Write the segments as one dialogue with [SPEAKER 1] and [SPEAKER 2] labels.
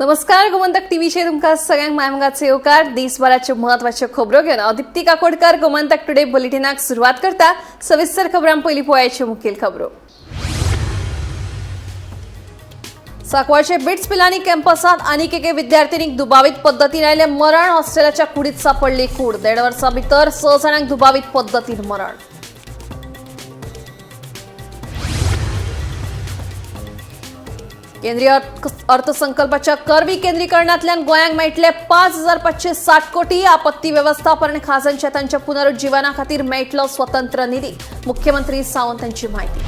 [SPEAKER 1] नमस्कार, गोमंतक टीव्हीचेर तुमकां सगळ्यांक मायमगाचे येवकार. देशभराच्यो म्हत्वाच्यो खबरो घेवन हांव दीप्ती काकोडकर गोमंतक टुडे बुलेटिनाक सुरवात करता. सविस्तर खबरां पयलीं पळयाच्यो मुखेल खबरो. सांकवाळचे बिट्स पिलानी कॅम्पसांत आनीक एके विद्यार्थिनीक दुबावीत पद्दतीन आयलें मरण. हॉस्टेलाच्या कुडीत सापडली कूड. देड वर्सां भितर 6 जाणांक दुबावीत पद्दतीन मरण. केंद्रीय अर्थसंकल्पाच्या कर विकेंद्रीकरणांतल्यान गोंयांक मेळटले 5,560 कोटी. आपत्ती वेवस्थापन आनी खाजन शेतांच्या पुनरुज्जीवना खातीर मेळटलो स्वतंत्र निधी. मुख्यमंत्री सावंत हांची म्हायती.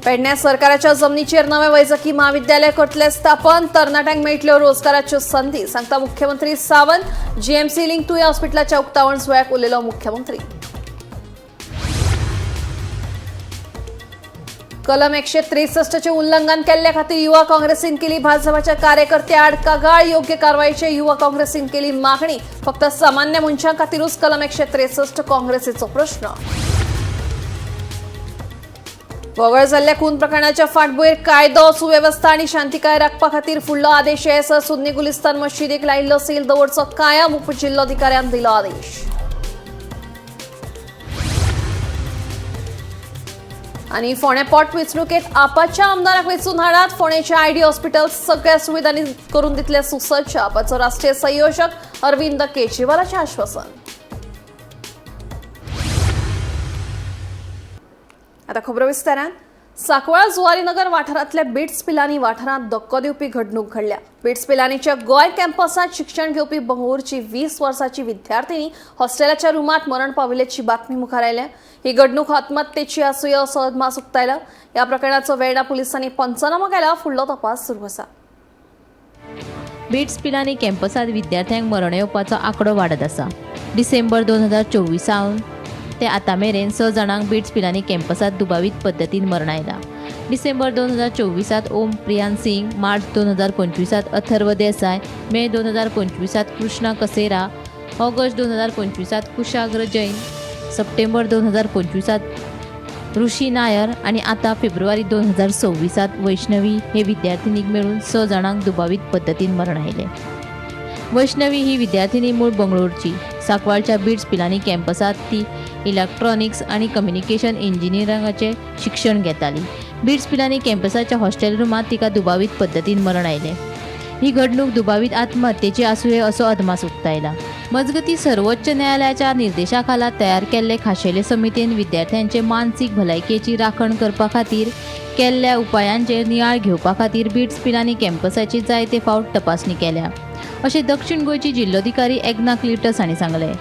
[SPEAKER 1] पेडण्या सरकाराच्या जमनीचेर नवें वैजकी म्हाविद्यालय करतले स्थापन. तरणाट्यांक मेळटल्यो रोजगाराच्यो संदी, सांगता मुख्यमंत्री सावंत. जीएमसी लिंक तुया हॉस्पिटलाच्या उक्तावण सुवाळ्याक उलयलो मुख्यमंत्री. कलम 163चे उल्लंघन केल्ले खातीर युवा काँग्रेसीन केली भाजपाच्या कार्यकर्त्या आड कागाळ. योग्य कारवायेची युवा काँग्रेसीन केली मागणी. फक्त सामान्य मनशां खातीरूच कलम 163, काँग्रेसीचो प्रश्न. वगळ जाल्ल्या खून प्रकरणाच्या फाटभुंयेर कायदो सुवेवस्था आनी शांतिकाय राखपा खातीर फुडलो आदेश येसर सुन्नी गुलिस्तान मशिदीक लायिल्लो सील दवरचो कायम. उपजिल्लोधिकाऱ्यान दिलो आदेश. आनी फोंडें पोट वेंचणुकेंत आपाच्या आमदाराक वेंचून हाडात. फोंडेचे आयडी हॉस्पिटल सगळ्या सुविधांनी करून दितले सुसज्ज. आपाचो राष्ट्रीय संयोजक अरविंद केजरीवालाचें आश्वासन. आता खबरो विस्तारान. सांकवाळ जुवारीनगर वाठारांतल्या बिट्स पिलानी वाठारांत धक्को दिवपी घडणूक घडल्या. बिट्स पिलानीच्या गोंय कॅम्पसांत शिक्षण घेवपी बंगळुरूची 20 वर्सांची विद्यार्थिनी हॉस्टेलाच्या रुमांत मरण पाविल्ल्याची बातमी मुखार आयल्या. ही घडणूक आत्महत्येची आसुया असो अदमास उक्तायला. ह्या प्रकरणाचो वेर्णा पुलिसांनी पंचनामो केला. फुडलो तपास सुरू आसा.
[SPEAKER 2] बिट्स पिलानी कॅम्पसांत विद्यार्थ्यांक मरण येवपाचो आंकडो वाडत आसा. डिसेंबर 2024 ते आतां मेरेन 6 जाणांक बिट्स पिलानी कॅम्पसांत दुबावीत पद्दतीन मरण आयलां. डिसेंबर 2024 ओम प्रियान सिंग, मार्च 2025 अथर्व देसाय, मे 2025 कृष्णा कसेरा, ऑगस्ट 2025 कुशाग्र जैन, सप्टेंबर 2025 ऋषी नायर आनी आतां फेब्रुवारी 2026 वैष्णवी हे विद्यार्थिनीक मेळून 6 जाणांक दुबावीत पद्दतीन मरण आयलें. वैष्णवी ही विद्यार्थिनी मूळ बंगळुरूची. सांकवाळच्या बिट्स पिलानी कॅम्पसांत ती इलेक्ट्रॉनिक्स आनी कम्युनिकेशन इंजिनियरिंगाचें शिक्षण घेताली. बिट्स पिलानी कॅम्पसाच्या हॉस्टेल रुमांत तिका दुबावीत पद्दतीन मरण आयलें. ही घडणूक दुबावीत आत्महत्येची आसुये असो अदमास उक्तायला. मजगती, सर्वोच्च न्यायालयाच्या निर्देशाखाला तयार केल्ले खाशेले समितीन विद्यार्थ्यांचे मानसीक भलायकेची राखण करपा खातीर केल्ल्या उपायांचेर नियाळ घेवपा खातीर बिट्स पिलानी कॅम्पसाची जायते फावट तपासणी केल्या, अशें दक्षिण गोंयची जिल्लोधिकारी एग्ना क्लिटस हांणी सांगलें.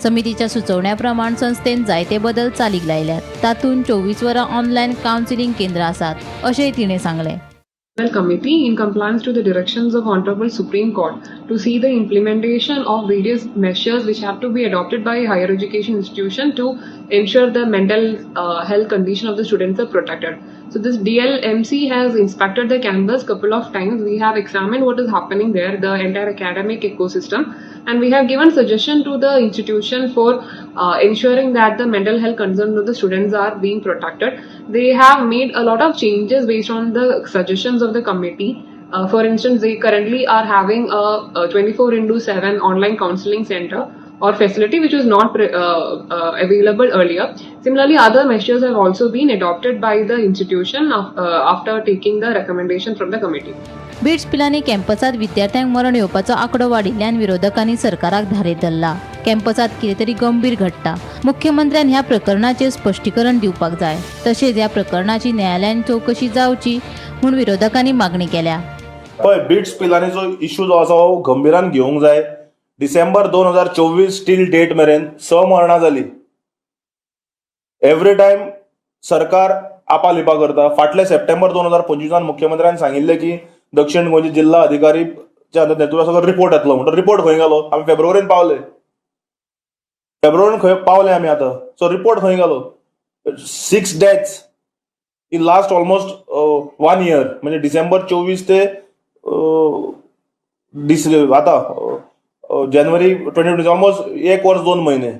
[SPEAKER 2] समितीच्या सुचोवण्या प्रमाण संस्थेन जायते बदल चालीक लायल्यात. तातूंत 24 वरां ऑनलायन कावन्सिलींग केंद्रां आसात, अशेंय तिणें सांगलें.
[SPEAKER 3] Committee, in compliance to the directions of Honorable Supreme Court, to see the implementation of various measures which have to be adopted by higher education institution to ensure the mental health condition of the students are protected. So this DLMC has inspected the campus couple of times. We have examined what is happening there, the entire academic ecosystem, and we have given suggestion to the institution for ensuring that the mental health concerns of the students are being protected. They have made a lot of changes based on the suggestions of the committee. For instance, they currently are having a 24/7 online counseling center or facility which was not available earlier. Similarly, other measures have also been adopted by the institution after taking the recommendation from the committee.
[SPEAKER 2] Bits Pilani कॅम्पसांत विद्यार्थ्यांक मरण येवपाचो आंकडो वाडिल्ल्यान विरोधकांनी सरकाराक धारेर धरला. कॅम्पसांत कितें तरी गंभीर घडटा. मुख्यमंत्र्यान ह्या प्रकरणाचेर स्पश्टीकरण दिवपाक जाय. तशेंच ह्या प्रकरणाची न्यायालयान चवकशी जावची म्हूण विरोधकांनी मागणी केल्या.
[SPEAKER 4] पळय, बिट्स पिलानीचो इशू जो आसा हो गंभीरान घेवंक जाय. डिसेंबर 2024 टील डेट मेरेन 6 मरणां जाली. एवरी टायम सरकार आपा लिपा करता. फाटले सप्टेंबर 2025 मुख्यमंत्र्यान सांगिल्लें की दक्षिण गोंयचे जिल्हा अधिकारीच्या नेतृत्वात सगळो रिपोर्ट येतलो म्हणटो रिपोर्ट खंय गेलो? आमी फेब्रुवारीन पावले. फेब्रुवारीन खंय पावले आमी आतां? सो रिपोर्ट खंय गेलो? 6 deaths in last almost one year, म्हणजे डिसेंबर 24 ते आतां जानेवारी 2020, ऑलमोस्ट एक वर्स 2 म्हयने.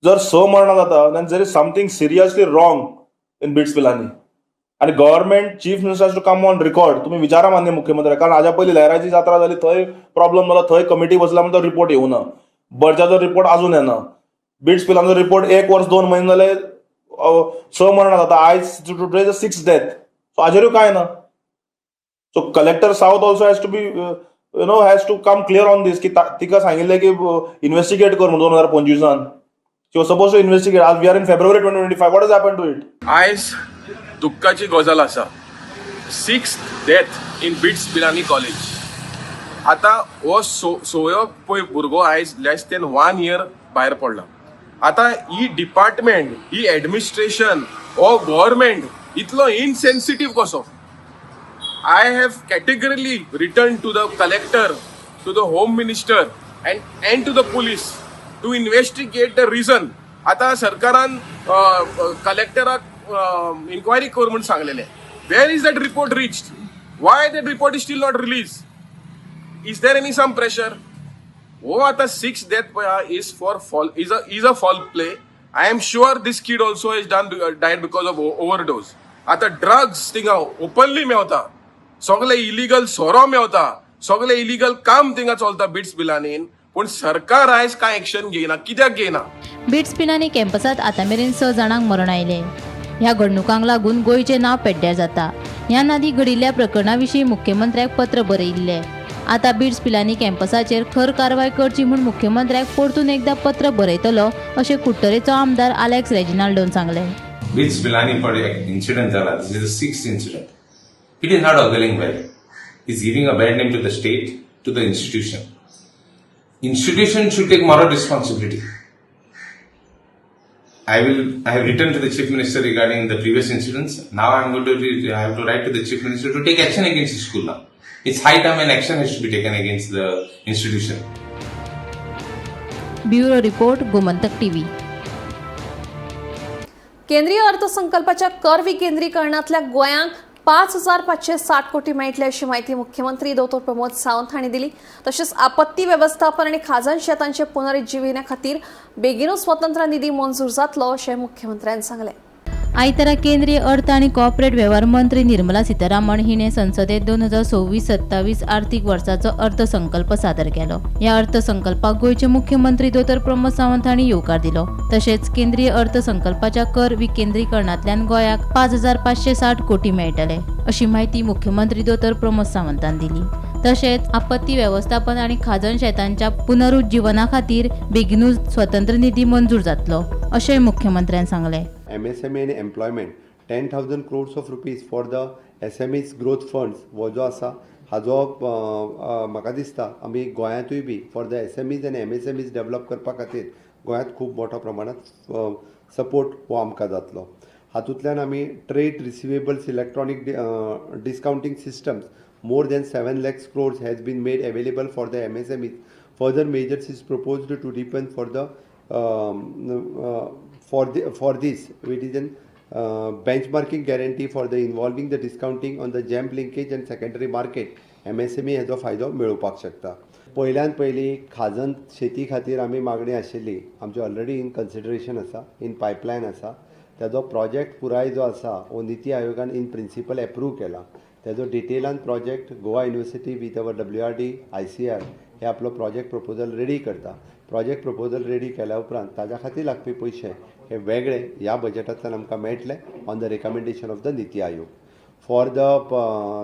[SPEAKER 4] जर 6 मरणां जाता, then there is something seriously wrong in BITS Pilani. आनी government chief minister to come on record. तुमी विचारा मान्य मुख्यमंत्री, कारण हाज्या पयलीं लहराची जात्रा जाली, थंय प्रॉब्लम जालो, थंय कमिटी बसला म्हणून तो रिपोर्ट येवना. बर्जाचो रिपोर्ट अजून येना. बिट्स पिलानीचो रिपोर्ट एक वर्स 2 म्हयने जाले. 6 मरणां जाता आयज, today is six death. So हाजेरूय कांय ना. So collector south also has to be you know has to come clear on this की तिका सांगिल्लें की इन्व्हेस्टिगेट कर म्हणून 2025आन. She was suppose to investigate. आज we are in February 2025. What is happen to it?
[SPEAKER 5] आयज दुख्खाची गजाल आसा, six death in BITS Pilani College. आतां हो सो पळय भुरगो आयज लेस दॅन वन इयर भायर पडला. आतां ही डिपार्टमेंट, ही एडमिनिस्ट्रेशन, हो गव्हर्मेंट इतलो इनसेन्सिटीव कसो? I have categorically written to the collector, to the home minister and to the police to investigate the reason. आतां सरकारान कलेक्टराक इन्क्वायरी कर म्हूण सांगलेलें. Where is that report reached? Why that report is still not release? Is there any some pressure? हो आतां six death पळय is for foul is a foul play. I am sure this kid also is done died because of overdose. आतां drugs थिंगा openly मेवता, सगळे illegal सोरो मेवता, सगळे इलिगल काम थिंगा चलता बिट्स पिलानीन, पूण सरकार आयज कांय एक्शन घेयना. कित्याक घेयना?
[SPEAKER 2] बिट्स पिलानी कॅम्पसात आतां मेरेन 6 जाणांक मरण आयलें. ह्या घडणुकांक लागून गोंयचें नांव पेड्ड्यार जाता. ह्या आदीं घडिल्ल्या प्रकरणा विशीं मुख्यमंत्र्याक पत्र बरयिल्लें. आतां बिट्स पिलानी कॅम्पसाचेर खर कारवाय करची म्हूण मुख्यमंत्र्याक परतून एकदां पत्र बरयतलो, अशें कुडटरेचो आमदार आलेक्स रेजिनाल्डोन सांगलें.
[SPEAKER 6] BITS Pilani for incident जाला. This is the sixth incident. It is not auguring well. It's giving a bad name to the state, to the institution. Institution should take moral responsibility. I will. I have written to the chief minister regarding the previous incidents. Now I am going to. I have to write to the chief minister to take action against the school now. It's high time an action has to be taken against the institution.
[SPEAKER 2] Bureau report, Gomantak TV.
[SPEAKER 1] केंद्रीय अर्थसंकल्पाच्या कर विकेंद्रीकरणातल्या गोंयांक 5,560 कोटी मेळटले, अशी माहिती मुख्यमंत्री दोतोर प्रमोद सावंत हांणी दिली. तशेंच आपत्ती वेवस्थापन आनी खाजन शेतांचे पुनरुज्जीवना खातीर बेगीनूच स्वतंत्र निधी मंजूर जातलो, अशें मुख्यमंत्र्यान सांगलें.
[SPEAKER 2] आयतारा केंद्रीय अर्थ आनी कॉर्पोरेट वेव्हार मंत्री निर्मला सीतारामन हिणे संसदेत 2026-27 आर्थीक वर्साचो अर्थसंकल्प सादर केलो. ह्या अर्थसंकल्पाक गोंयचे मुख्यमंत्री दोतोर प्रमोद सावंत हांणी येवकार दिलो. तशेंच केंद्रीय अर्थसंकल्पाच्या कर विकेंद्रीकरणांतल्यान गोंयाक 5,560 कोटी मेळटले, अशी म्हायती मुख्यमंत्री दोतोर प्रमोद सावंतान दिली. तशेंच आपत्ती वेवस्थापन आनी खाजन शेतांच्या पुनरुज्जीवना खातीर बेगिनूच स्वतंत्र निधी मंजूर जातलो, अशेंय मुख्यमंत्र्यान सांगलें.
[SPEAKER 7] MSME and employment, 10,000 crores of rupees for the SMEs growth funds. हो जो आसा हाजो म्हाका दिसता आमी गोंयांतूय बी for the SMEs आनी एमएसएमईज डेवलप करपा खातीर गोंयांत खूब मोठ्या प्रमाणांत सपोर्ट हो आमकां जातलो. हातूंतल्यान आमी trade receivables electronic discounting systems, more than 7 lakhs crores has been made available for the MSMEs. Further measures is proposed to deepen for this, it is an benchmarking guarantee for the involving the discounting on the GeM linkage and secondary market. MSME हेजो फायदो मेळोवपाक शकता. पयल्यान पयलीं खाजन शेती खातीर आमी मागणी आशिल्ली आमची, ऑलरेडी इन कन्सिडरेशन आसा, इन पायपलायन आसा. तेजो प्रोजेक्ट पुराय जो आसा हो निती आयोगान इन प्रिंसिपल एप्रूव केला. तेजो डिटेलान project Goa University with our WRD, ICAR हे आपलो प्रोजेक्ट प्रपोजल रेडी करता. प्रोजेक्ट प्रपोजल रेडी केल्या उपरांत ताज्या खातीर लागपी पयशे हे वेगळे ह्या बजेटांतल्यान आमकां मेळटले on the recommendation of the NITI Aayog. For the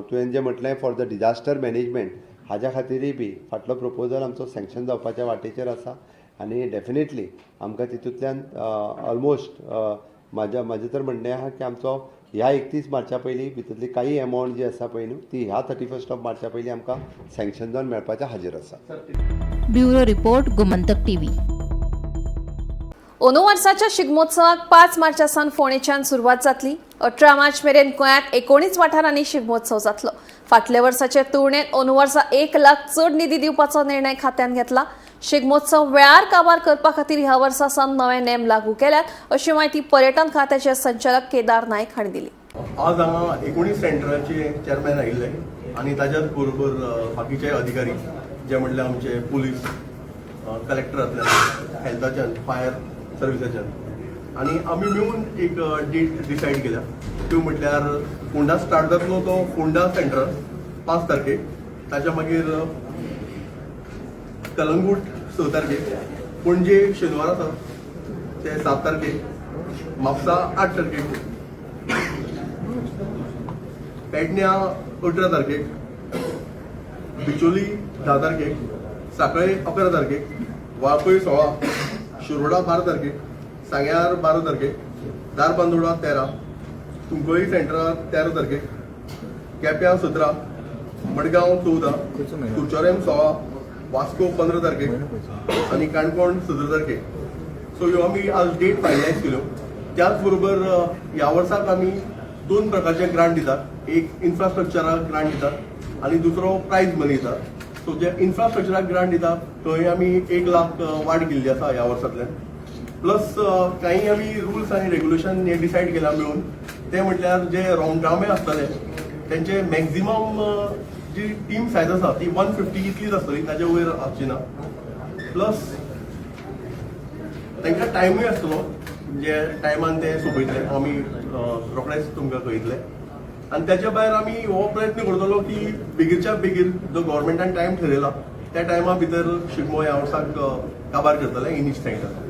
[SPEAKER 7] तुवें जें म्हटलें फॉर the disaster management, हाज्या खातीरय बी फाटलो प्रपोजल आमचो सँक्शन जावपाच्या वाटेचेर आसा आनी डेफिनेटली आमकां तितूंतल्यान ऑलमोस्ट म्हाजें तर म्हणणें आहा की आमचो ह्या 31 मार्चा पयलीं भितरली काही एमावंट जी आसा पळय न्हू, ती ह्या 31 ऑफ मार्चा पयलीं आमकां सँक्शन जावन मेळपाचें हाजेर आसा.
[SPEAKER 2] Bureau report, Gomantak TV.
[SPEAKER 1] अंदू वर्साच्या शिगमोत्सवाक 5 मार्चा सावन फोंडेच्यान सुरवात जातली. 18 मार्च मेरेन गोंयांत 19 वाठारांनी शिगमोत्सव जातलो. फाटल्या वर्साचे तुळनेत अंदू वर्सा 1 लाख चड निधी दिवपाचो निर्णय खात्यान घेतला. शिगमोत्सव वेळार काबार करपा खातीर ह्या वर्सा सावन नवे नेम लागू केल्यात, अशी म्हायती पर्यटन खात्याचे संचालक केदार नायक हांणी दिली.
[SPEAKER 8] आज हांगा 19 सेंटराचे चेअरमॅन आयिल्ले आनी ताच्याच बरोबर बाकीचे अधिकारी, जे म्हणल्यार आमचे पुलीस, कलेक्टरांतल्यान, हेल्थाच्यान, फायर सर्विसाच्यान, आनी आमी मेळून एक डेट डिसायड केल्या. त्यो म्हटल्यार फोंडा स्टार्ट जातलो तो फोंडा सेंट्रल 5 तारखेक, ताच्या मागीर कलंगूट 6 तारखेक, पणजे शेनवार आसा ते 7 तारखेक, म्हापसा 8 तारखेक, पेडण्या 18 तारखेक, बिचोली 10 तारखेक, सांखळे 11 तारखेक, वाळपय 16, शिरोडा 12 तारखेक, सांग्यार 12 तारखेक, धारबांदोडा 13, कुंकळी सेंटरार 13 तारखेक, केप्यां 17, मडगांव 14, कुडचोरेम 16, वास्को 15 तारखेक आनी काणकोण 17 तारखेक. सो ह्यो आमी आज डेट फायनलायज केल्यो. त्याच बरोबर ह्या वर्साक आमी 2 प्रकारचे ग्रांट दितात. एक इन्फ्रास्ट्रक्चराक ग्रांट दितात आनी दुसरो प्रायज मनी दितात. सो जे इन्फ्रास्ट्रक्चराक ग्रांट दितात थंय आमी 1 लाख वाड केल्ली आसा ह्या वर्सांतल्यान. प्लस काही आमी रुल्स आनी रेग्युलेशन हे डिसायड केला मेळून, ते म्हटल्यार जे रोमटामे आसतले तेंचे मॅक्झिमम जी टीम सायज आसा ती 150 इतलीच आसतली, ताजे वयर आसची ना. प्लस तांकां टायमूय आसतलो, जे टायमान ते सोंपयतले आमी रोखडेच तुमकां कळयतले. आनी त्याच्या भायर आमी हो प्रयत्न करतलो की बेगीनच्या बेगीन जो गव्हर्मेंटान टायम ठरयला त्या टायमा भितर शिगमो ह्या वर्साक काबार करतले इन इच सेंटर.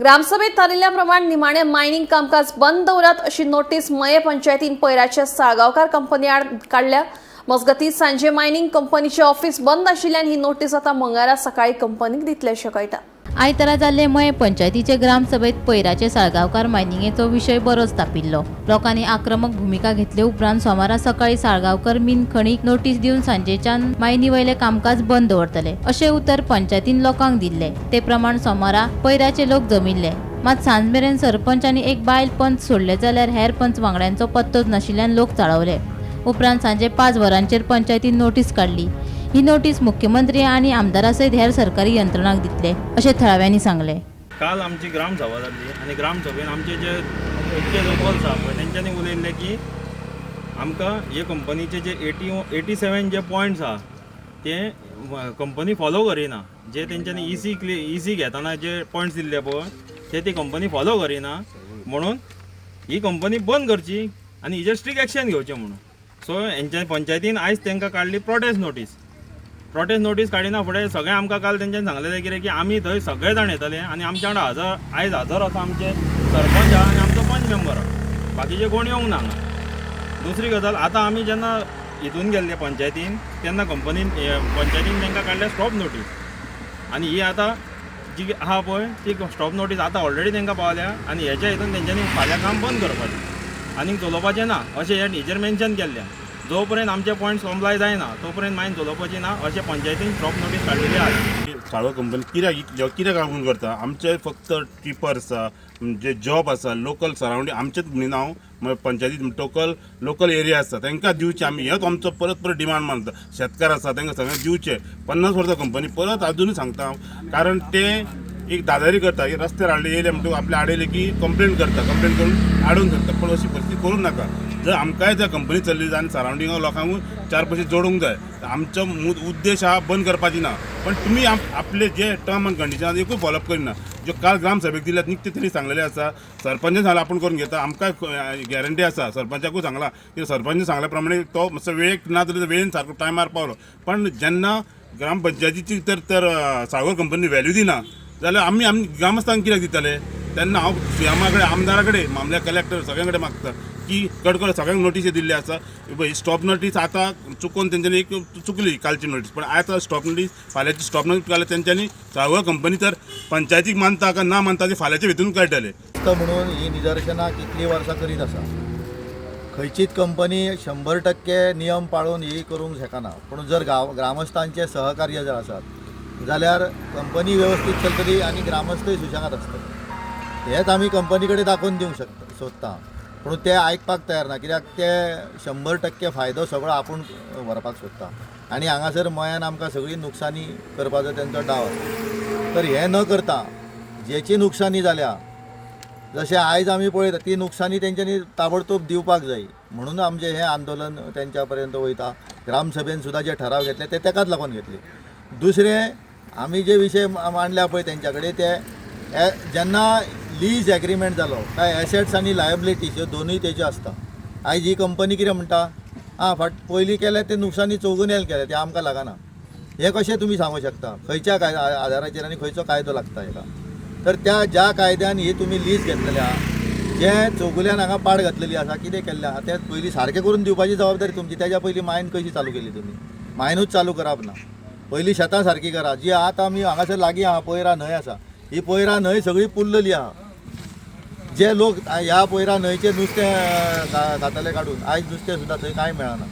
[SPEAKER 1] ग्रामसभेत थारिल्ल्या प्रमाण निमाणे मायनिंग कामकाज बंद दवरात अशी नोटीस मये पंचायतीन पयराच्या साळगांवकार कंपनी आड काडल्या. मजगतीं सांजे मायनिंग कंपनीचे ऑफिस बंद आशिल्ल्यान ही नोटीस आतां मंगळारा सकाळी कंपनीक दितले अशें कळटा.
[SPEAKER 2] आयतारा जाल्ले मये पंचायतीचे ग्रामसभेत पयराचे साळगांवकार मायनिंगेचो विशय बरोच तापिल्लो. लोकांनी आक्रमक भुमिका घेतले उपरांत सोमारा सकाळी साळगांवकर मीन खणीक नोटीस दिवन सांजेच्यान मायनी वयले कामकाज बंद दवरतले अशें उतर पंचायतीन लोकांक दिल्ले. ते प्रमाण सोमारा पयराचे लोक जमिल्ले. मात सांज मेरेन सरपंच आनी एक बायल पंच सोडले जाल्यार हेर पंच वांगड्यांचो पत्तोच नाशिल्ल्यान लोक चाळवले. उपरांत सांजे 5 वरांचेर पंचायतीन नोटीस काडली. ही नोटीस मुख्यमंत्री आनी आमदारा सयत हेर सरकारी यंत्रणांक दितले अशें थळाव्यांनी सांगलें.
[SPEAKER 9] काल आमची ग्रामसभा जाल्ली आनी ग्रामसभेन आमचे जे इतके लोकल्स आहा पळय तेंच्यांनी उलयल्लें की आमकां हे कंपनीचे जे 87 जे पॉयंट्स आहा ते कंपनी फॉलो करिना. जे तेंच्यांनी इसी घेतना जे पॉयंट्स दिल्ले पळय ते ती कंपनी फॉलो करिना, म्हणून ही कंपनी बंद करची आनी हिजेर स्ट्रिक्ट एक्शन घेवचें म्हणून. सो हेंच्या पंचायतीन आयज तांकां काडली प्रोटेस्ट नोटीस. प्रोटेस्ट नोटीस काडिना फुडें सगळें आमकां काल तेंच्यांनी सांगलेलें कितें की आमी थंय सगळे जाण येतले आनी आमच्या वांगडा आयज हजर आसा आमचे सरपंच आहा आनी आमचो पंच मेंबर आहा, बाकीचे कोण येवंक ना हांगा. दुसरी गजाल, आतां आमी जेन्ना हितून गेल्ले पंचायतीन तेन्ना कंपनीन पंचायतीन तांकां काडल्या स्टॉप नोटीस आनी ही आतां जी आहा पळय ती स्टॉप नोटीस आतां ऑलरेडी तांकां पावल्या आनी हेच्या हितून तेंच्यांनी फाल्यां काम बंद करपाचें आनीक चलोवपाचें ना अशें हे हेजेर मेन्शन केल्लें. जो पर्यंत आमचे पॉयंट्स कंप्लाय जायना तो पर्यंत मायन चलोवपाची ना अशें पंचायतीन स्टॉप नोटीस काडलेली आसा.
[SPEAKER 10] साळगांव कंपनी कित्याक कित्याक लागून करता? आमचे फक्त टिपर आसा, जे जॉब आसा लोकल सरावंडींग आमचेच म्हणिना हांव, पंचायतीत टोकल लोकल एरिया आसा तांकां दिवचें. आमी हेच आमचो परत परत डिमांड मारता. शेतकार आसा तांकां सगळ्यांक दिवचें. 50 वर्सां कंपनी परत आजुनूय सांगता हांव, कारण ते एक दादारी करता की रस्त्यार हाडले येयले म्हणटकूच आपले आडयले की कंप्लेन करता, कंप्लेन करून आडोवन धरता. पण अशी परिस्थिती करूं नाका. जर आमकांय जर कंपनी चल्ली जाय आनी सरावंडिंगा लोकांकूय 4 पयशे जोडूंक जाय, आमचो उद्देश आहा बंद करपाची ना. पण तुमी आपले जे टर्म आनी कंडिशन एकूय फॉलोअप करिना. ज्यो काल ग्रामसभेक दिल्यात निकते तेणी सांगलेलें आसा, सरपंचान सांगलां आपूण करून घेता, आमकां गॅरंटी आसा. सरपंचाकूय सांगलां की सरपंचान सांगल्या प्रमाणे तो मातसो वेळेक ना तरी वेळेन सारको टायमार पावलो. पण जेन्ना ग्रामपंचायतीची तर साळगांव कंपनी व्हॅल्यू दिना जाल्यार आमी आमी ग्रामस्थांक कित्याक दितले? तेन्ना हांव सीएमा कडेन, आमदारा कडेन, मामल्या कलेक्टर सगळ्यां कडेन मागता की कडकड सगळ्यांक नोटीस दिल्ली आसा. स्टॉप नोटीस आतां चुकोन तेंच्यांनी एक चुकली कालची नोटीस, पण आतां स्टॉप नोटीस फाल्यांची स्टॉप नोटीस काडल्या तेंच्यांनी. साळगांव कंपनी तर पंचायतीक मानता काय ना मानता ती फाल्यांच्या भितून कळटलें.
[SPEAKER 11] म्हणून ही निदर्शनां कितलीं वर्सां करीत आसा. खंयचीच कंपनी 100% नियम पाळून ही करूंक शकना. पूण जर ग्रामस्थांचें सहकार्य जर आसात जाल्यार कंपनी वेवस्थीत चलतली आनी ग्रामस्थूय सुशेगाद आसतले. हेंच आमी कंपनी कडेन दाखोवन दिवंक शकता सोदता, पूण ते आयकपाक तयार ना. कित्याक ते 100% फायदो सगळो आपूण व्हरपाक सोदता आनी हांगासर मयान आमकां सगळी नुकसानी करपाचो तेंचो डाव आसा. तर हें न करता जेची नुकसानी जाल्या, जशें आयज आमी पळयता ती नुकसानी तेंच्यांनी ताबडतोब दिवपाक जाय म्हणून आमचें हें आंदोलन तेंच्या पर्यंत वयता. ग्रामसभेन सुद्दां जे ठराव घेतले ते तेकाच लागून घेतले. दुसरें आमी जे विशय मांडल्या पळय तेंच्या कडेन ते जेन्ना लीज एग्रीमेंट जालो काय एसेट्स आनी लायबिलिटीज ह्यो दोनूय तेज्यो आसता. आयज ही कंपनी कितें म्हणटा, आं फाट पयलीं केलें तें नुकसानी चौगुण्यान केलें, तें आमकां लागना. हें कशें तुमी सांगूं शकता? खंयच्या आदाराचेर आनी खंयचो कायदो लागता हेका? तर त्या ज्या कायद्यान ही तुमी लीज घेतलेली आहा, जे चौगुल्यान हांगा पाड घातलेली आसा, कितें केल्लें आहा तें पयलीं सारकें करून दिवपाची जबाबदारी तुमची. तेज्या पयलीं मायन कशी चालू केली तुमी? मायनूच चालू करप ना, पयलीं शेतां सारकी करा. जी आतां आमी हांगासर लागीं आहा पयरा न्हंय आसा, ही पयरा न्हंय सगळी पुरलेली आहा. जे लोक ह्या पयरा न्हंयचें नुस्तें खाताले काडून, आयज नुस्तें सुद्दां थंय कांय मेळना.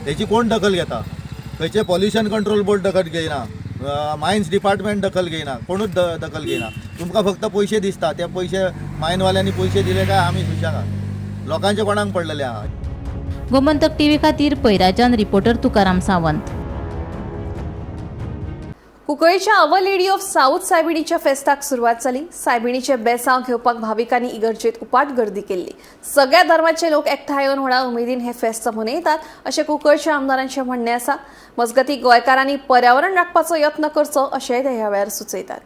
[SPEAKER 11] हेची कोण दखल घेता? खंयचें पॉल्युशन कंट्रोल बोर्ड दखल घेयना, मायन्स डिपार्टमेंट दखल घेयना, कोणूच दखल घेयना. तुमकां फक्त पयशे दिसता, ते पयशे मायनवाल्यांनी पयशे दिले काय आमी सुशेगाद, लोकांचे कोणाक पडलेले आहा.
[SPEAKER 2] गोमंतक टीव्ही खातीर पैराच्यान रिपोर्टर तुकाराम सावंत.
[SPEAKER 1] कुंकळीच्या our lady of south सायबिणीच्या फेस्ताक सुरवात जाली. सायबिणीचे बेसांव घेवपाक भाविकांनी इगर्जेत उपाट गर्दी केल्ली. सगळ्या धर्माचे लोक एकठांय येवन व्हडा उमेदीन हे फेस्त मनयतात अशें कुंकळच्या आमदारांचें म्हणणें आसा. मजगतीं गोंयकारांनी पर्यावरण राखपाचो यत्न करचो अशेंय ते ह्या वेळार सुचयतात.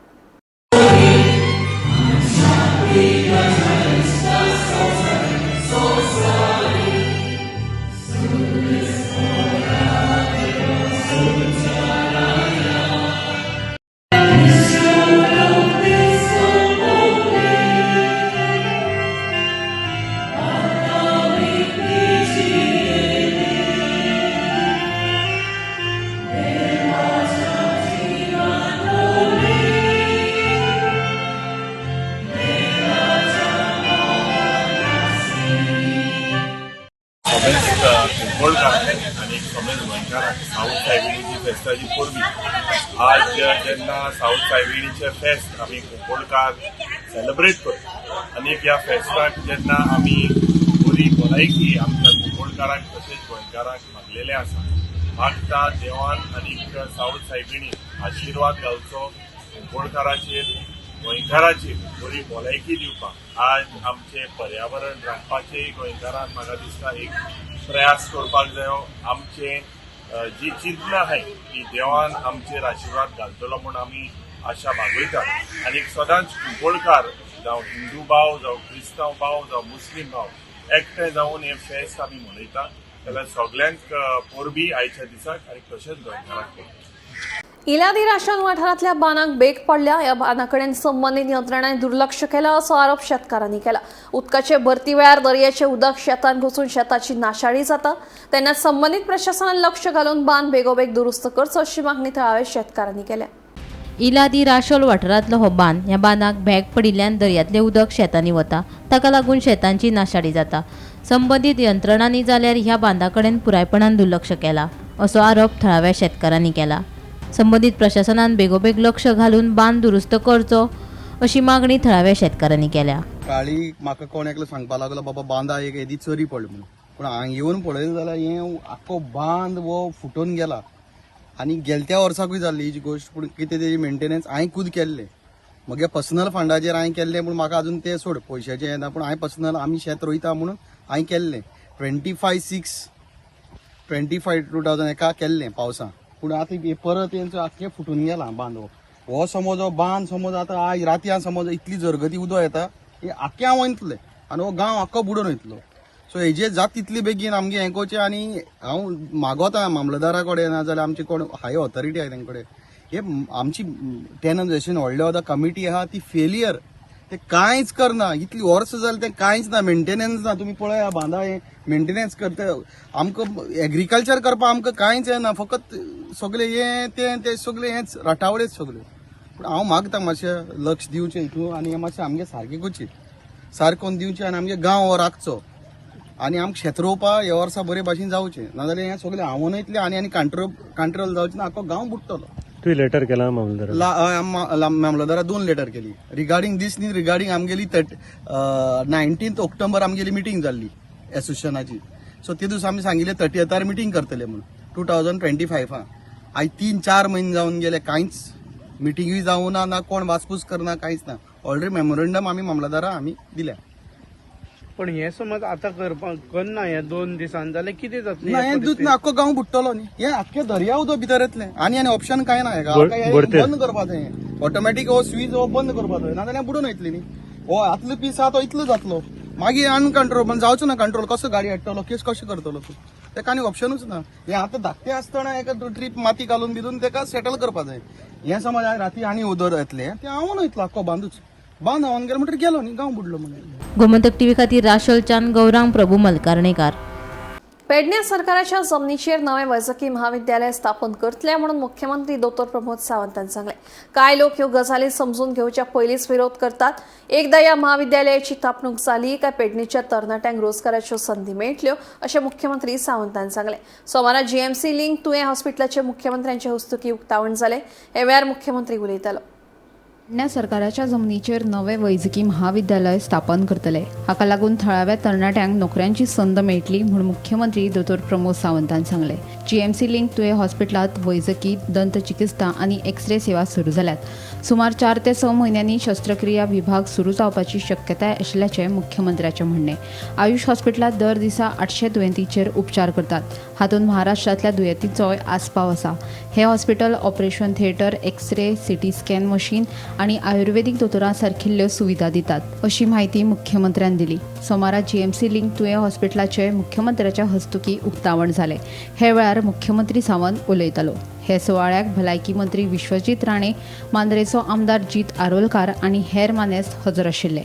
[SPEAKER 12] कुंकळकारांक आनी सगळेच गोंयकारांक सावथ सायबिणीची फेस्ताची परबी. आज जेन्ना सावथ सायबिणीचें फेस्त आमी कुंकळकार सेलिब्रेट करता आनी ह्या फेस्ताक जेन्ना आमी बरी भलायकी आमच्या कुंकळकारांक तशेंच गोंयकारांक मागलेलें आसा, मागता देवान आनी सावथ सायबिणी आशिर्वाद घालचो कुंकळकाराचेर, गोंयकाराचेर बरी भलायकी दिवपाक. आज आमचें पर्यावरण राखपाचेय गोंयकारान म्हाका दिसता एक प्रयास करपाक जायो. आमचे जी चिंतना आहाय ती देवान आमचेर आशिर्वाद घालतलो म्हूण आमी आशा बागयतात. आनी सदांच कुंकळकार जावं हिंदू भाव, जावं क्रिस्तांव भाव, जावं मुस्लीम भाव एकठांय जावन हें फेस्त आमी मनयता. जाल्यार सगल्यांक परबी आयच्या दिसाक आनी तशेंच गोंयकारांक परबी.
[SPEAKER 1] इलादी राशन वाठारांतल्या बांदाक बेग पडल्या. ह्या बांदा कडेन संबंदीत यंत्रणांनी दुर्लक्ष केला असो आरोप शेतकारांनी केला. उदकाचे भरती वेळार दर्याचे उदक शेतांत घुसून शेताची नाशाडी जाता, तेन्ना संबंदीत प्रशासनान लक्ष घालून बांद बेगोबेग दुरुस्त करचो अशी मागणी थळाव्या शेतकारांनी केल्या.
[SPEAKER 2] इलादी राशोल वाठारांतलो हो बांद. ह्या बांदाक भेग पडिल्ल्यान दर्यांतलें उदक शेतांनी वता, ताका लागून शेतांची नाशाडी जाता. संबंदीत यंत्रणांनी जाल्यार ह्या बांदा कडेन पुरायपणान दुर्लक्ष केला असो आरोप थळाव्या शेतकारांनी केला. संबंदीत प्रशासनान बेगोबेग लक्ष घालून बांद दुरुस्त करचो अशी मागणी थळाव्या शेतकारांनी केल्या.
[SPEAKER 8] काळी म्हाका कोण एकलो सांगपाक लागलो, बाबा बांदा एक येदी चरी पडली म्हणून, पूण हांगा येवन पळयलें जाल्यार हें आख्खो बांद हो फुटून गेला. आनी गेलत्या वर्साकूय जाल्ली ही गोश्ट, पूण कितें तेजी मेंटेनन्स हांवें खुद केल्लें, म्हगे पर्सनल फंडाचेर हांवें केल्लें, पूण म्हाका अजून तें सोड पयशाचें येना, पूण हांवें पर्सनल आमी शेत रोयता म्हणून हांवें केल्लें. 25/6/25 2000 एका केल्लें पावसान, पूण आतां हे परत हेंचो आख्खें फुटून गेला बांद. हो समज हो बांद समज आतां आयज रातयान समज इतली जरगती उदक येता, हे आख्खें हांव वयतलें आनी हो गांव आख्खो बुडोवन वयतलो. सो हेजेर जाता तितले बेगीन आमगे हें करचें. आनी हांव मागोता मामलदारा कडेन ना जाल्यार आमची कोण हाय ऑथॉरिटी आहा तेंचे कडेन, हे आमची टेन जशें व्हडले आतां कमिटी आहा ती फेलियर, ते कांयच करना. इतली वर्सां जालें तें कांयच ना, मेंटेनन्स ना. तुमी पळया बांदा हें मेंटेनन्स करता, आमकां एग्रीकल्चर करपाक आमकां कांयच येना, फकत सगळें हें तें तें सगळें हेंच राटावळेच सगळ्यो. पूण हांव मागता मातशें लक्ष दिवचें हितून आनी हें मातशें आमगें सारकें करचें, सारकें करून दिवचें आनी आमगे गांव हो राखचो आनी आमकां शेत रोवपा ह्या वर्सा बरे भाशेन जावचें, नाजाल्यार हें सगळें हांवून वयतलें आनी आनी कांट्रोल जावचें ना, आख्खो गांव बुडटलो.
[SPEAKER 13] तुवें लेटर केला मामलदारा?
[SPEAKER 8] मामलदारा 2 लेटर केली रिगार्डिंग दीस न्ही, रिगार्डिंग आमगेली 19 ऑक्टोबर आमगेली मिटींग जाल्ली एसोसिएशनाची. सो ते दिसा आमी सांगिल्लें 30थार मिटींग करतले म्हणून 2025. आयज 3-4 म्हयने जावन गेले, कांयच मिटिंगूय जावं ना, ना कोण वासपूस करना, कांयच ना. ऑलरेडी मेमोरंडम आमी मामलदारा आमी दिल्या.
[SPEAKER 13] पण हे समज आतां करपाक करना हे 2 दिसान जाल्यार कितें जातलें?
[SPEAKER 8] ना हें दूद ना, आख्खो गांव बुडटलो न्ही, हें आख्खें दर्या उदक भितर येतलें आनी आनी ऑप्शन कांय ना हेका. बंद करपाचें हें ऑटोमॅटीक हो स्वीच हो बंद करपाचो, नाजाल्यार बुडून वयतली न्ही. हो आतलो पीस आहा तो इतलो जातलो.
[SPEAKER 14] मागीर अनकंट्रोल जावचो ना, कंट्रोल कसो गाडी हाडटलो, केस कशें करतलो तूं? तेका आनी ऑप्शनूच ना. हें आतां धाकटें आसतना एका ट्रीप माती घालून बिलून तेका सेटल करपा जाय. हें समज आयज राती आनी उदर येतलें, तें हांव वयतलो आख्खो बांदूच बांद हांवन गेलो म्हणटकीर गेलो न्ही, गांव बुडलो म्हणून.
[SPEAKER 2] गोमंतक टीव्ही खातीर राशल चांद, गौरांग प्रभू मलकारणेकार.
[SPEAKER 1] पेडणे सरकाराच्या जमनीचेर नवें वैजकी म्हाविद्यालय स्थापन करतले म्हणून मुख्यमंत्री दोतोर प्रमोद सावंतान सांगलें. कांय लोक ह्यो गजाली समजून घेवच्या पयलींच विरोध करतात. एकदा ह्या म्हाविद्यालयाची थापणूक जाली काय पेडणेच्या तरणाट्यांक रोजगाराच्यो संदी मेळटल्यो अशें मुख्यमंत्री सावंतान सांगलें. सोमारा जीएमसी लिंक तुयें हॉस्पिटलाचे मुख्यमंत्र्यांचे हस्तुकीं उक्तावण जालें. हे वेळार मुख्यमंत्री उलयतालो.
[SPEAKER 15] पेडण्या सरकाराच्या जमनीचेर नवें वैजकी म्हाविद्यालय स्थापन करतले. हाका लागून थळाव्या तरणाट्यांक नोकऱ्यांची संद मेळटली म्हूण मुख्यमंत्री दोतोर प्रमोद सावंतान सांगलें. जीएमसी लिंक तुयें हॉस्पिटलांत वैजकी, दंत चिकित्सा आनी एक्सरे सेवा सुरू जाल्यात. सुमार 4 ते 6 म्हयन्यांनी शस्त्रक्रिया विभाग सुरू जावपाची शक्यताय आशिल्ल्याचें मुख्यमंत्र्याचें म्हणणें. आयुष हॉस्पिटलांत दर दिसा 800 दुयेंतींचेर उपचार करतात. हातूंत महाराष्ट्रांतल्या दुयेंतींचोय आस्पाव आसा. हें hospital operation theatre, X-ray, CT scan machine आनी आयुर्वेदीक दोतोरां सारकिल्ल्यो सुविधा दितात अशी म्हायती मुख्यमंत्र्यान दिली. सोमारा जीएमसी लिंक तुयें हॉस्पिटलाचें मुख्यमंत्र्याच्या हस्तुकीं उक्तावण जालें. हे वेळार मुख्यमंत्री सावंत उलयतालो. हे सुवाळ्याक भलायकी मंत्री विश्वजीत राणे, मांद्रेचो आमदार जीत आरोलकार आनी हेर मानेस्त हजर आशिल्ले.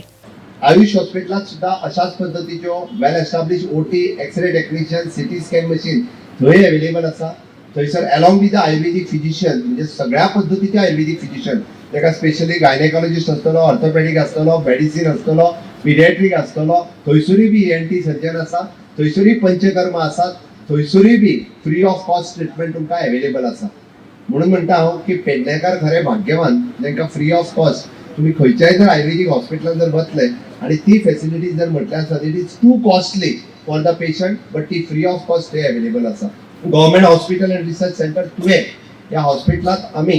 [SPEAKER 7] आयुष हॉस्पिटलात सुद्धा अशाच पद्दतीच्यो well establish OT, X-ray technician, CT scan machine थंय अवेलेबल आसा. थंयसर along with the Ayurvedic physician, म्हणजे सगळ्या पद्दतीचे आयुर्वेदीक फिजिशियन, ताका स्पेशली गायनेकॉलॉजिस्ट आसतलो, ऑर्थोपेडीक आसतलो, मेडिसीन आसतलो, पिडिएट्रीक आसतलो. थंयसरूय बी ईएनटी सर्जन आसा, थंयसरूय पंचकर्म आसात, थंयसरूय be free of cost treatment तुमकां अवेलेबल आसा. म्हणून म्हणटा हांव की पेडणेकार खरे भाग्यवान, जांकां फ्री ऑफ कॉस्ट तुम्ही खंयच्याय जर आयुर्वेदीक हॉस्पिटलान जर वतले आनी ती फेसिलिटी जर म्हटल्यार आसा, it is too costly for the patient, but ती फ्री ऑफ कॉस्ट थंय अवेलेबल आसा. Government Hospital and Research Centre Tuem ह्या हॉस्पिटलात आमी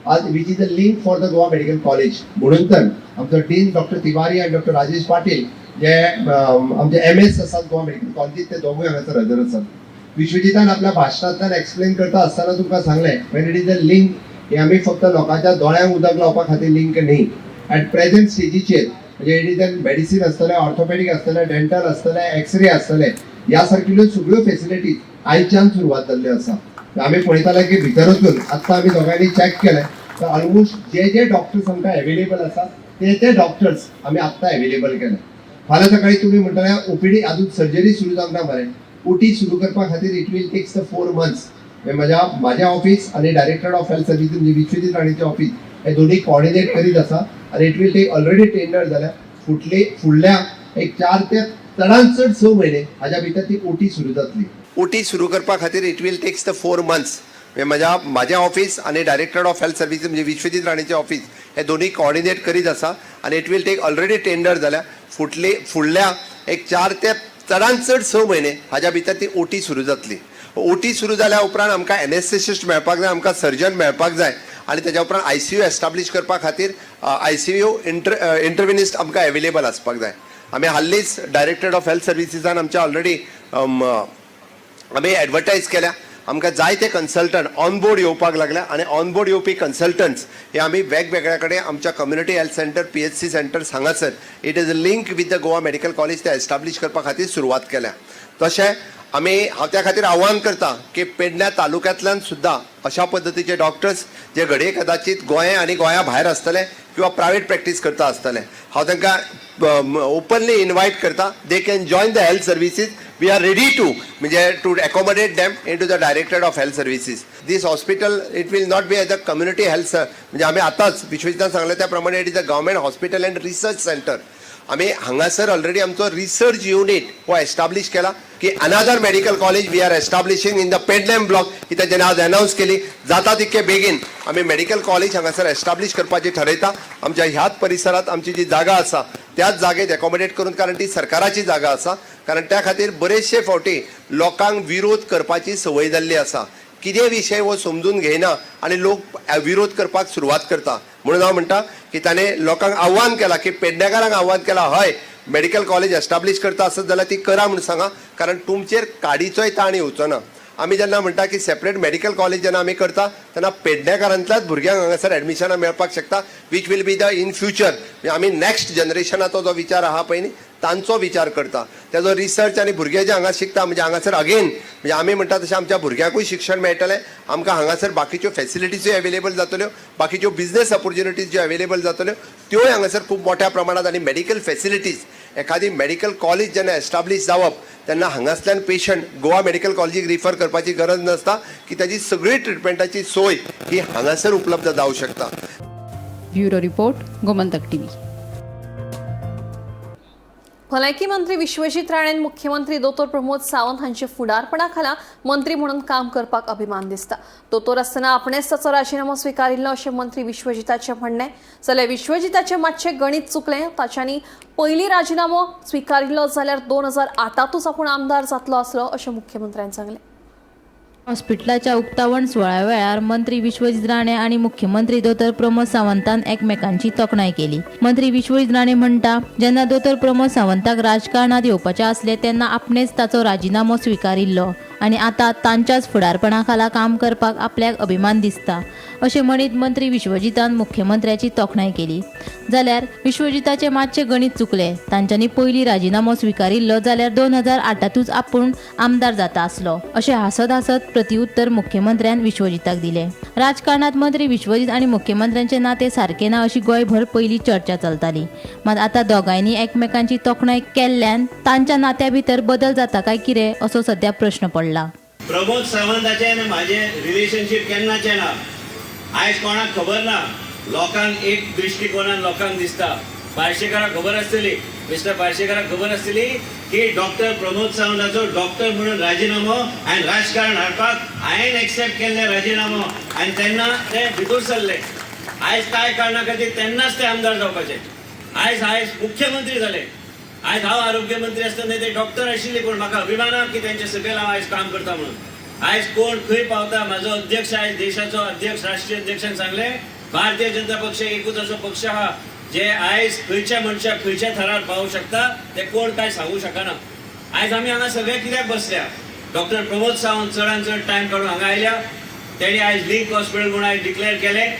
[SPEAKER 7] आज, which is a link for the Goa Medical College, म्हणून तर आमचो डीन डॉक्टर तिवारी आनी डॉक्टर राजेश पाटील जे आमचे एमएस आसात गोवा मेडिकल कॉलेजीत, ते दोगूय हांगासर हजर आसात. विश्वजितान आपल्या भाशणांतल्यान एक्सप्लेन करता आसतना तुमकां सांगलें, when it is a link, हे आमी फक्त लोकांच्या दोळ्यांक उदक लावपा खातीर लिंक न्ही. ऍट प्रेझेंट स्टेजीचेर म्हणजे it is an medicine आसतलें, ऑर्थोपेडीक आसतलें, डेंटल आसतलें, एक्सरे आसतले, ह्या सारकिल्ल्यो सगळ्यो फेसिलिटीज आयच्यान सुरवात जाल्ल्यो आसा. आमी पळयताले की भितर वचून आत्तां आमी दोगांनी चॅक केलें तर ऑलमोस्ट जे जे डॉक्टर्स आमकां एवेलेबल आसा ते ते डॉक्टर्स आमी आत्तां एवेलेबल केले. फाल्यां सकाळी तुमी म्हणटले ओपीडी अजून सर्जरी सुरू जावंक ना मरे. ओटी सुरू करपा खातीर it will takes the 4 months. म्हज्या ऑफिस आनी डायरेक्टर ऑफ हेल्थ सर्विसीस म्हणजे विश्वजीत राणेचें ऑफिस हे दोन्ही कॉर्डिनेट करीत आसा आनी it will take, already tender जाल्या, फुटले फुडल्या एक 4 ते चडान चड 6 म्हयने हाज्या भितर ती ओटी सुरू जातली. ओटी सुरू करपा खातीर it will takes the 4 months. म्हज्या ऑफिस आनी डायरेक्टर ऑफ हेल्थ सर्विसीस म्हणजे विश्वजीत राणेचें ऑफिस हे दोन्ही कॉर्डिनेट करीत आसा आनी it will take, already tender जाल्या, फुडल्या एक 4 ते चडान चड 6 म्हयने हाज्या भितर ती ओटी सुरू जातली. ओटी सुरू जाल्या उपरांत आमकां एनेस्थेसिस्ट मेळपाक जाय, आमकां सर्जन मेळपाक जाय आनी तेज्या उपरांत आयसीयू एस्टाब्लीश करपा खातीर आयसीयू इंटरव्हेनिस्ट आमकां एवेलेबल आसपाक जाय. आमी हाल्लीच डायरेक्टरेट ऑफ हेल्थ सर्विसीसान आमच्या ऑलरेडी आमी एडवर्टायज केल्या. आमकां जायते कन्सल्टंट ऑन बोर्ड येवपाक लागल्या आनी ऑन बोर्ड येवपी कन्सल्टंट्स हे आमी वेगवेगळ्या कडेन आमच्या community health centre, PHC centres हांगासर it is a link with the Goa Medical College ते एस्टाब्लीश करपा खातीर सुरवात केल्या. तशें आमी हांव त्या खातीर आव्हान करता की पेडण्या तालुक्यांतल्यान सुद्दां अशा पद्दतीचे डॉक्टर्स जे घडये कदाचीत गोंय आनी गोंया भायर आसतले किंवा प्रायवेट प्रॅक्टीस करता आसतले, हांव तांकां ओपनली इनवायट करता, they can join the health services. We are ready to म्हणजे to accommodate them into the Directorate of Health Services. This hospital, it will not be as a community health, म्हणजे आमी आतांच विश्वजितान सांगलें त्या प्रमाणे it is a government hospital and research centre. आमी हांगासर already आमचो रिसर्च युनीट हो एस्टाब्लीश केला की another medical college we are establishing in the Pednem block ही तेंच्यांनी आज अनावन्स केली. जाता तितके बेगीन आमी मेडिकल कॉलेज हांगासर एस्टाब्लीश करपाची ठरयता. आमच्या ह्याच परिसरात आमची जी जागा आसा त्याच जागेत एकोमोडेट करून, कारण ती सरकाराची जागा आसा. कारण त्या खातीर बरेचशे फावटी लोकांक विरोध करपाची संवय जाल्ली आसा. कितें विशय हो समजून घेयना आनी लोक विरोध करपाक सुरवात करता. म्हणून हांव म्हणटा की ताणें लोकांक आव्हान केलां की पेडणेकारांक आव्हान केलां, हय मेडिकल कॉलेज एस्टाब्लीश करता आसत जाल्यार ती करा म्हूण सांगा, कारण तुमचेर काडीचोय ताण येवचो ना. आमी जेन्ना म्हणटा की सेपरेट मेडिकल कॉलेज जेन्ना आमी करता तेन्ना पेडणेकारांतल्याच भुरग्यांक हांगासर एडमिशनां मेळपाक शकता, which will be the in future. आमी नॅक्स्ट जनरेशनाचो जो विचार आहा पळय न्ही. तांचो विचार करता, तेजो रिसर्च आनी भुरगे जे हांगा शिकता म्हणजे हांगासर अगेन म्हणजे आमी म्हणटा तशें आमच्या भुरग्यांकूय शिक्षण मेळटलें, आमकां हांगासर बाकीच्यो फेसिलिटीजूय अवेलेबल जातल्यो, बाकीच्यो बिजनेस ऑपॉर्च्युनिटीज ज्यो अवेलेबल जातल्यो त्योय हांगासर खूब मोठ्या प्रमाणात आनी मेडिकल फेसिलिटीज एखादी मेडिकल कॉलेज जेन्ना एस्टाब्लीश जावप तेन्ना हांगासल्यान पेशंट गोवा मेडिकल कॉलेजीक रिफर करपाची गरज नासता की ताजी सगळी ट्रिटमेंटाची सोय ही हांगासर उपलब्ध जावं शकता.
[SPEAKER 15] Bureau report, Gomantak TV.
[SPEAKER 1] भलायकी मंत्री विश्वजीत राणे, मुख्यमंत्री दोतोर प्रमोद सावंत हांच्या फुडारपणा खाला मंत्री म्हणून काम करपाक अभिमान दिसता. दोतोर आसतना आपणेच ताचो राजिनामो स्विकारिल्लो अशें मंत्री विश्वजिताचें म्हणणें. जाल्यार विश्वजिताचें मातशें गणीत चुकलें, ताच्यांनी पयलीं राजिनामो स्विकारिल्लो जाल्यार 2008तूच आपूण आमदार जातलो आसलो अशें मुख्यमंत्र्यान सांगलें.
[SPEAKER 2] हॉस्पिटलाच्या उक्तावण सुवाळ्या वेळार मंत्री विश्वजीत राणे आनी मुख्यमंत्री दोतोर प्रमोद सावंतान एकमेकांची तोखणाय केली. मंत्री विश्वजीत राणे म्हणटा, जेन्ना दोतोर प्रमोद सावंताक राजकारणात येवपाचें आसलें तेन्ना आपणेच ताचो राजिनामो स्विकारिल्लो आनी आतां तांच्याच फुडारपणा खाला काम करपाक आपल्याक अभिमान दिसता अशें म्हणीत मंत्री विश्वजितान मुख्यमंत्र्याची तोखणाय केली. जाल्यार विश्वजिताचें मातशें गणीत चुकलें, तांच्यांनी पयलीं राजिनामो स्विकारिल्लो जाल्यार 2008तूच आपूण आमदार जाता आसलो अशें हांसत हांसत प्रतिउत्तर मुख्यमंत्र्यान विश्वजिताक दिलें. राजकारणात मंत्री विश्वजीत आनी मुख्यमंत्र्यांचे नाते सारकें ना अशी गोंयभर पयलीं चर्चा चलताली, मात आतां दोगांयनी एकमेकांची तोखणाय केल्ल्यान तांच्या नात्या भितर बदल जाता काय कितें असो सध्या प्रश्न पडला.
[SPEAKER 16] प्रमोद सावंताचें आनी म्हाजें रिलेशनशीप केन्नाचें ना, आयज कोणाक खबर ना. लोकांक एक दृश्टिकोणान लोकांक दिसता, पार्शेकाराक खबर आसतली, मिस्टर पार्शेकाराक खबर आसतली की डॉक्टर प्रमोद सावंताचो डॉक्टर म्हणून राजिनामो आनी राजकारण हाडपाक हांवें एक्सेप्ट केल्ले राजिनामो आनी तेन्ना ते भितर सरले. आयज कांय कारणा खातीर तेन्नाच ते आमदार जावपाचे, आयज आयज मुख्यमंत्री जाले. आयज हांव आरोग्य मंत्री आसतना ते डॉक्टर आशिल्ले, पूण म्हाका अभिमान आहा की तेंच्या सकयल हांव आयज काम करता म्हणून. आयज कोण खंय पावता, म्हाजो अध्यक्ष आयज देशाचो अध्यक्ष राष्ट्रीय अध्यक्षान सांगलें भारतीय जनता पक्ष एकूच असो पक्ष आहा जे आयज खंयच्या मनशाक खंयच्या थरार पावूंक शकता ते कोण काय सांगू शकना. आयज आमी हांगा सगळे कित्याक बसल्या, डॉक्टर प्रमोद सावंत चडान चड टायम काडून हांगा आयल्या, तेणी आयज लिंक हॉस्पिटल म्हणून आयज डिक्लेअर केलें.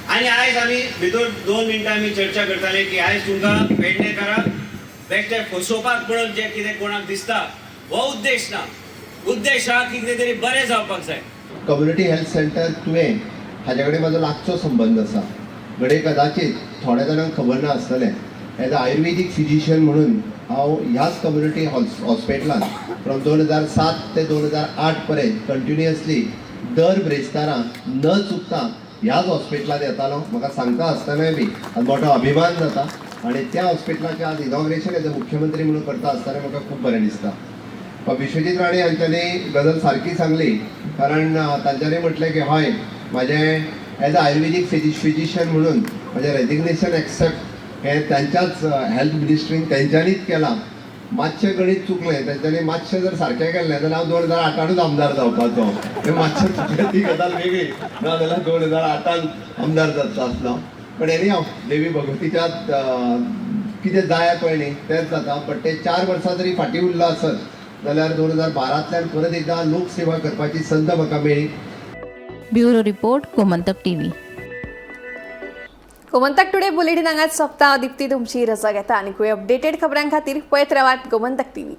[SPEAKER 16] आनी आयज आमी भितर 2 मिनटां आमी चर्चा करताले की आयज तुमकां पेडणेकारांक बेश्टे फसोवपाक म्हणून जें कितें कोणाक दिसता हो उद्देश ना, उद्देश हा की कितें तरी बरें जावपाक जाय.
[SPEAKER 7] कम्युनिटी हेल्थ सेंटर तुवें हाजे कडेन म्हाजो लागचो संबंद आसा. घडये कदाचीत थोड्या जाणांक खबर ना आसतलें, एज अ आयुर्वेदीक फिजिशियन म्हणून हांव ह्याच कम्युनिटी हॉस्पिटलान फ्रॉम 2007 ते 2008 पर्यंत कंटिन्युअसली दर ब्रेस्तारा न चुकता ह्याच हॉस्पिटलांत येतालो. म्हाका सांगता आसतनाय बी आज मोठो अभिमान जाता आनी त्या हॉस्पिटलाचें आज इनॉग्रेशन एज अ मुख्यमंत्री म्हणून करता आसतना म्हाका खूब बरें दिसता. विश्वजीत राणे हांच्यांनी गजाल सारकी सांगली, कारण तांच्यांनी म्हटलें की हय म्हाजें एज अ आयुर्वेदीक फिजिशियन म्हणून म्हाजें रेजिग्नेशन एक्सेप्ट हें तांच्याच हेल्थ मिनिस्ट्रीन तेंच्यांनीच केलां. मातशें गणीत चुकलें, तेंच्यांनी मातशें जर सारकें केल्लें जाल्यार हांव 2008तूच आमदार जावपाचो. हें मातशें चुकलें ती गजाल वेगळी, ना जाल्यार 2008 आमदार जातलो आसलो. पण एनी हांव देवी भगवतीच्या कितें जाय पळय न्ही तेंच जाता. बट ते 4 वर्सां जरी फाटीं उरलो आसत जाल्यार 2012तल्यान परत एकदां लोकसेवा करपाची संद म्हाका मेळ्ळी.
[SPEAKER 2] Bureau report, Gomantak TV.
[SPEAKER 1] Gomantak today bulletin हांगाच सोंपता. दीप्ती तुमची रजा घेता आनी अपडेटेड खबरां खातीर पळयत रावात गोमंतक टीव्ही.